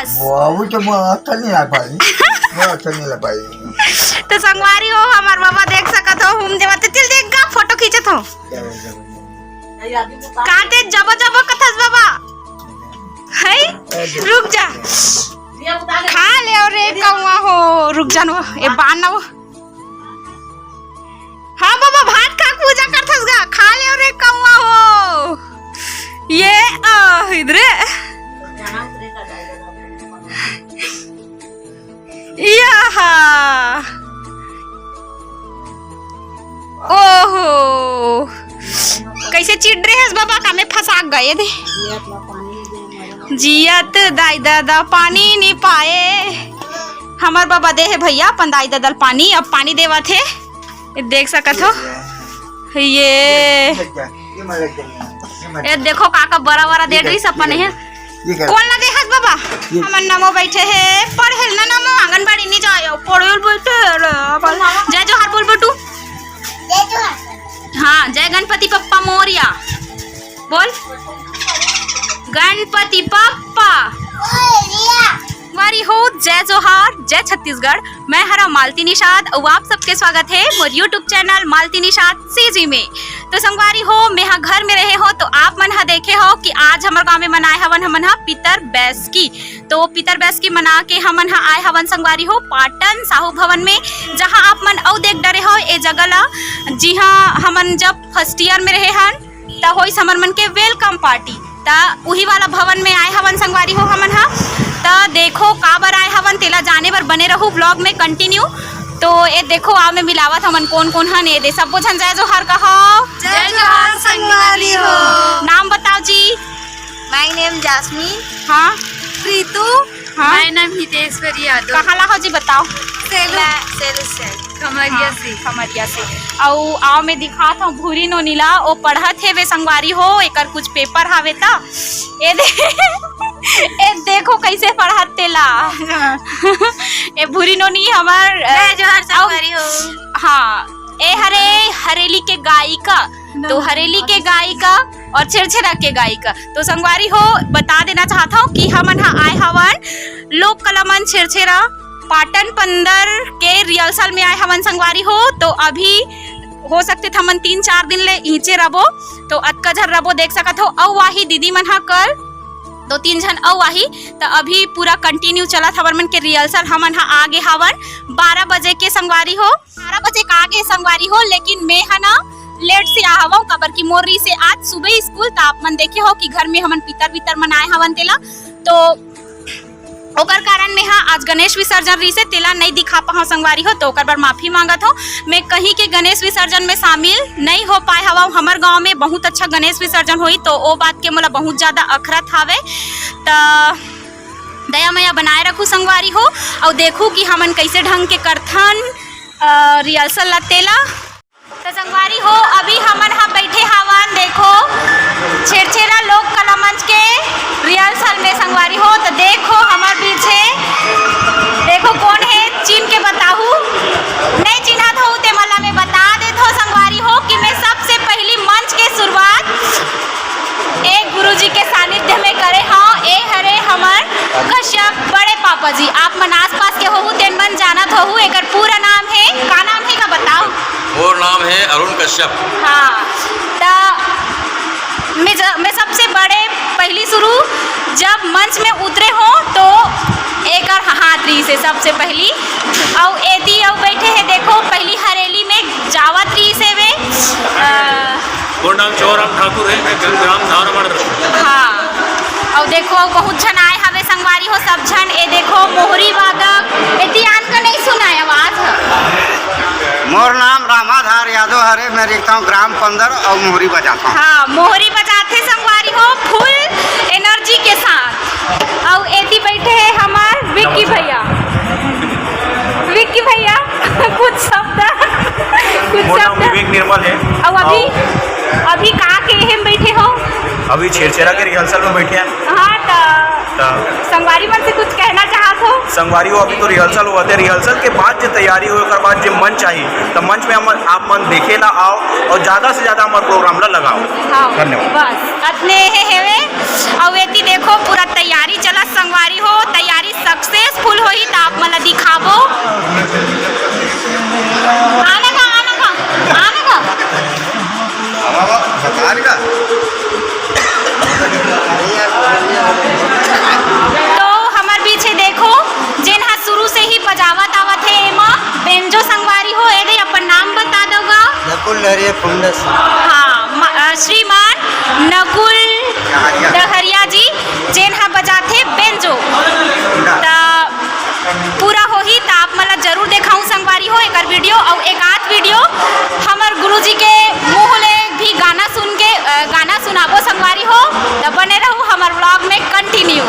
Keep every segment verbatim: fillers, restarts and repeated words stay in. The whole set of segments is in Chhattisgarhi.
वो, अभी तो मैं अच्छा नहीं ला पाई। मैं अच्छा नहीं ला पाई। तो संगवारी हो, हमार बाबा देख सकत हो, हम देवत तिल देख गा, फोटो खींचत हो। काटे जबो जबो कथस बाबा। है? रुक जा। खा ले और रे कौआ हो, रुक जा न वो, ए बान न वो। हाँ बाबा, भात खा पूजा करथस गा, खा ले और रे कौआ हो। ये, आ, इधरे। यहा। ओहो, कैसे चिढ़ रहे हस बाबा, कामे फंसा गए दे। जियत दाई ददा पानी नी पाए। हमर बाबा दे हे भैया अपन दाई ददा ल पानी, अब पानी देवत हे। ये देख सकत हो, ये ये मर गया, ये मर गया, ये मर ये गया। देखो काका बड़ा बड़ा दे ये रही क्या, सपन ये है। क्या, ये क्या? कौन ला दे हस बाबा? ये हमर नमो बैठे हे, पढ़े ना नमो, आंगनबाड़ी नहीं जाए, पढ़े ल बैठे हे रे। बोल, जय जोहार बोल बेटू। जय जोहार। हाँ, जय गणपति पप्पा मोरिया। बोल, गणपति पप्पा। मोरिया। संगवारी हो, जय जोहार, जय छत्तीसगढ़। मैं हरा मालती निषाद अउ आप सबके स्वागत हे मोर YouTube channel Malti Nishad CG में। तो संगवारी हो, मैं हा घर में रहे हो तो आप मन हा देखे हो कि आज हमर गांव में मनाए हवन हमन हा पितर बैसकी। तो पितर बैसकी मना के हमन हा आए हवन संगवारी हो पाटन साहू भवन में, जहां आप मन अउ देख डरे हो ए जगह ला, जिहां हमन जब फर्स्ट ईयर में रहे हन त होइस हमर मन के वेलकम पार्टी। त उही वाला भवन में आए हवन संगवारी हो हमन हा। त देखो काबर आए हवन तेला जाने बर बने रहू व्लॉग में कंटिन्यू। तो ये देखो आव में मिलावत हमन कोन कोन हन, ये दे सबो झन जय जोहार कहो। जय जोहार संगवारी हो। नाम बताओ जी। My name Jasmine। हाँ। प्रीतु। हाँ। My name Hiteshwari Yadav. कहाँ ला हो जी बताओ। सेलू। मैं सेलू से। खमरिया हाँ, से। खमरिया से। अउ आव में दिखात हूँ भूरी नोनी ला, ओ पढ़त हे वे संगवारी हो, एकर कुछ पेपर हावे त। ए दे, ए देखो कैसे पढ़त तेला। हाँ। ए भूरी नोनी हमर, अ, जय जोहार अउ संगवारी हो। हाँ, ए हरे हरेली के गायिका, तो हरेली के गायिका और छेरछेरा के गायिका। तो संगवारी हो, बता देना चाहत हूँ कि हमन हा आए हवन लोक कला मंच छेरछेरा पाटन पंदर के रिहर्सल में आए हवन संगवारी हो। तो अभी हो सकथे त हमन तीन चार दिन ले इहिंचे रबो, तो अतका झन रबो देख सकत हो। अउ आही दीदी मन हा कल दो तीन झन अउ आही। त अभी पूरा कंटिन्यू चलत हवन मन के रिहर्सल। हमन हा आगे हवन बारह बजे के संगवारी हो। बारह बजे का आगे संगवारी हो, लेकिन मैं हा ना लेट से आ हवं, काबर कि मोर रहिसे आज सुबह स्कूल, त आप मन देखे हो कि घर में हमन पितर वितर मनाए हवन तेला। तो ओकर कारण में हा आज गणेश विसर्जन रहिसे तेला नहीं दिखा पाहव संगवारी हो, तो ओकर बर माफी मांगत हो। मैं कहीं के गणेश विसर्जन में शामिल नहीं हो पाए हवं। हमर गांव में बहुत अच्छा गणेश विसर्जन होई, तो ओ बात के मोला बहुत ज्यादा अखरत हावे। त दया मया बनाए रखू संगवारी हो, अउ देखू कि हमन कैसे ढंग के करथन, अ, रिहर्सल ला तेला। तो संगवारी हो, अभी हमन हा बैठे हावन, देखो, छेरछेरा लोक कला मंच के रिहर्सल में संगवारी हो। तो देखो, हमर पीछे देखो, कौन है, चिन्ह के बताहू, नहीं चिन्हत हो, ते मला मैं बता देत हो संगवारी हो कि मैं सबसे पहली मंच के शुरुआत एक गुरुजी के सानिध्य में करे हव। ए हरे हमर कश्यप बड़े पापा जी। आप मन आसपास के होहू, तेन मन जानत होहू। एकर पूरा नाम है, का नाम है का बताओ? मोर नाम है अरुण कश्यप। हाँ, त मैं ज-, मैं सबसे बड़े पहली शुरू जब मंच में उतरे हो तो एकर हाथ रहिसे सबसे पहली। अउ एती अउ बैठे है, देखो, पहली हरेली में जावत रहिसे वे। अ, मोर नाम चौराम ठाकुर है, मैं ग्राम धारमड़। हाँ, अउ देखो, बहुत झन आए हवे संगवारी हो, सब झन। ए देखो, मोहरी वादक, एती आन का नहीं सुनाय आवाज ह। मोर नाम रामाधार यादव हरे, मैं रहिथंव ग्राम पंदर अउ मोहरी बजाथंव। हाँ, मोहरी बजाथे संगवारी हो, फुल एनर्जी के साथ। अउ एती बैठे है हमार विक्की भैया। विक्की भैया, कुछ शब्द, कुछ मोर नाम शब्द। विवेक निर्मल है। अउ अभी, अउ अभी का के एहे में बैठे हो? अभी छेरछेरा के रिहर्सल में बैठे हैं। हाँ, त त संगवारी मन से कुछ कहना चाहत हो? संगवारी हो, अभी तो रिहर्सल होवत है, रिहर्सल के बाद जे तैयारी होए, ओकर बाद जे मंच आही, त मंच में हमन, आप मन देखे ला आओ अउ ज्यादा से ज्यादा हमर प्रोग्राम ला लगाओ। हाँ, धन्यवाद। बस अतने हे हेवे। अउ एती देखो, पूरा तैयारी चलत संगवारी हो, तैयारी हाँ, म-, अ, श्रीमान नकुल डहरिया जी, जेन ह बजाथे बेंजो। त पूरा होही त आप मन ला जरूर देखाऊं संगवारी हो एकर वीडियो, अउ एक आध वीडियो हमर गुरुजी के मुंह ले भी गाना सुन के, अ, गाना सुनाबो संगवारी हो। त बने रहू हमर व्लॉग में कंटिन्यू।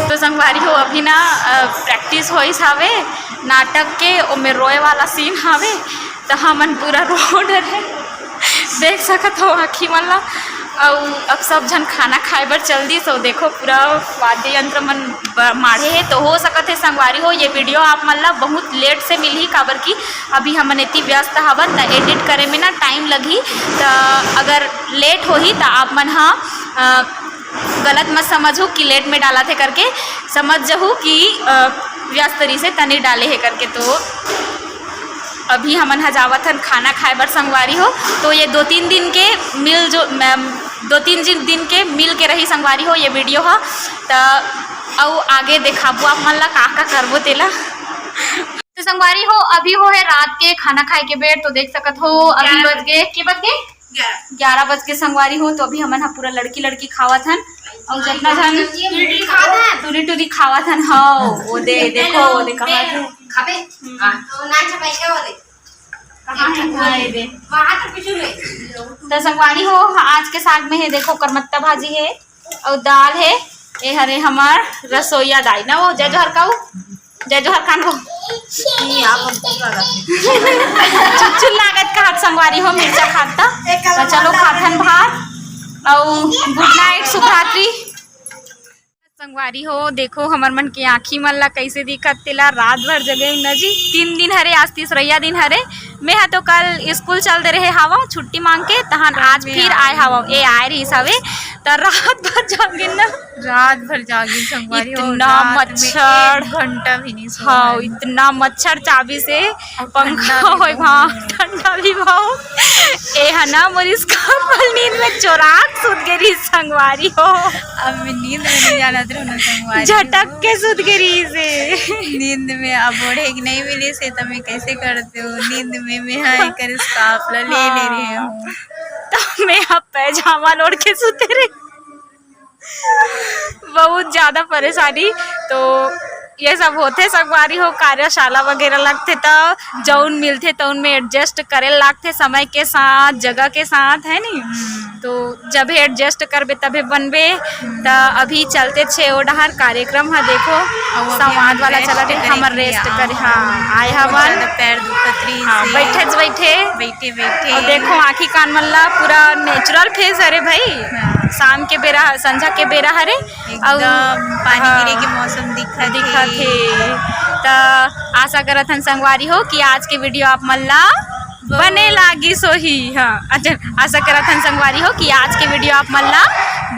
तो संगवारी हो, अभी ना, अ, प्रैक्टिस होइस हावे नाटक के, ओमे रोए वाला सीन हावे, त हमन पूरा रो डरे, देख सकत हो आँखी मन ला। अउ अब सब झन खाना खाए बर चल दिस, अउ देखो पूरा वाद्य यंत्र मन ब-, माढ़े हे। तो हो सकत हे संगवारी हो, ये वीडियो आप मन ला बहुत लेट से मिलही, काबर कि अभी हमन इतनी व्यस्त हवन, त एडिट करे में ना टाइम लगही। त अगर लेट होही, त आप मन ह, अ, गलत मत समझहू कि लेट में डालत हे करके, समझ जहू कि, अ, व्यस्त रहिसे तनी डाले हे करके। तो अभी हमन ह जावत हन खाना खाए बर संगवारी हो। तो ये दो तीन दिन के मिल जो, मैम, दो तीन जिन-, दिन के मिल के रही संगवारी हो ये वीडियो ह। त अउ आगे देखाबो आप मन ला का का करबो तेला। तो संगवारी हो, अभी हो हे रात के खाना खाए के बेर। तो देख सकत हो अभी ग्यारह बज गे, के बज गे? ग्यारह। ग्यारह बज के संगवारी हो। तो अभी हमन ह पूरा लड़की लड़की खावत हन, अउ जतना झन टूरी टूरी खावत हन। टूरी टूरी खावत हन। हाँ, वो दे, देखो, वो दे, कहाँ है? खाबे? हम्म। हाँ। तो ना छपाई का वो दे। कहाँ है? हाँ, ये दे। वहाँ तो कुछ नहीं। तो संगवारी हो, आज के साग में है, देखो, करमत्ता भाजी है, अउ दाल है, ये हरे हमार रसोईया दाई ना, वो जय जोहर का वो। जय जोहर खान हो। नहीं, आप हमको लगा। चुलचुल लागत का हाथ संगवारी हो, मिर्चा खात था। तो चलो खाथन भात। अउ गुड नाइट, शुभ रात्रि। संगवारी हो, देखो हमर मन के आँखी मन ला कैसे दिखत तेला। रात भर जगे हूँ ना जी, तीन दिन हरे, आज तीसरैया दिन हरे। मैं हा तो कल स्कूल चल दे रहे हावव छुट्टी मांग के, तहन आज फिर आए हावव, ए आए रहिस हवे, त रात भर जागे ना। रात भर जागिन संगवारी हो, इतना रात में मच्छर। एक घंटा भी नहीं सोए हाँ, हन। इतना मच्छर चाबी से और पंखा ठंडा भी होए बहुत। भाव, ठंडा भी भाव। ए हा ना मोर स्कर्फ नींद में चोराक सुत गे रहिस संगवारी हो। अब मैं नींद में नहीं जानत रहूं ना संगवारी हो। झटक के सुत गे रहिस हे। नींद में अब ओढ़े के नहीं मिलिस हे, त मैं कैसे करते हो? नींद में मैं हा एकर स्कर्फ ला ले ले रहे हूँ। त मैं हा पैजामा ल ओढ़ के सुते रहे। बहुत ज्यादा परेशानी। तो ये सब होथे संगवारी हो, कार्यशाला वगैरह लगथे त जौन मिलथे तौन में adjust करे लागथे समय के साथ, जगह के साथ, है नी? तो जब adjust करबे तभे बनबे। त अभी चलत हे ओ डहर कार्यक्रम ह, देखो अउ अभी संवाद वाला चलत हे, हमर rest करे। हाँ, आए हवन। पैर दुखत रहिस हे। बैठे बैठे, बैठे बैठे। अउ देखो आँखी कान मन ला पूरा natural face हरे भाई। हाँ। शाम के बेरा, संझा के बेरा हरे। एकदम पानी गिरे के मौसम दिखत हे। त आशा करत हन संगवारी हो कि आज के video आप मन ला बने लागिस होही। हाँ, अच्छा, आशा करत हन संगवारी हो कि आज के video आप मन ला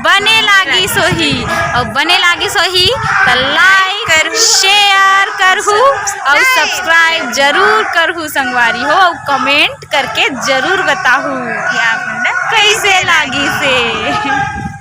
बने लागिस होही, अउ बने लागिस होही त like करहू, share करहू, अउ subscribe जरूर करहू संगवारी हो, अउ comment करके जरूर बताहू कि आप मन ला कैसे लागिस हे।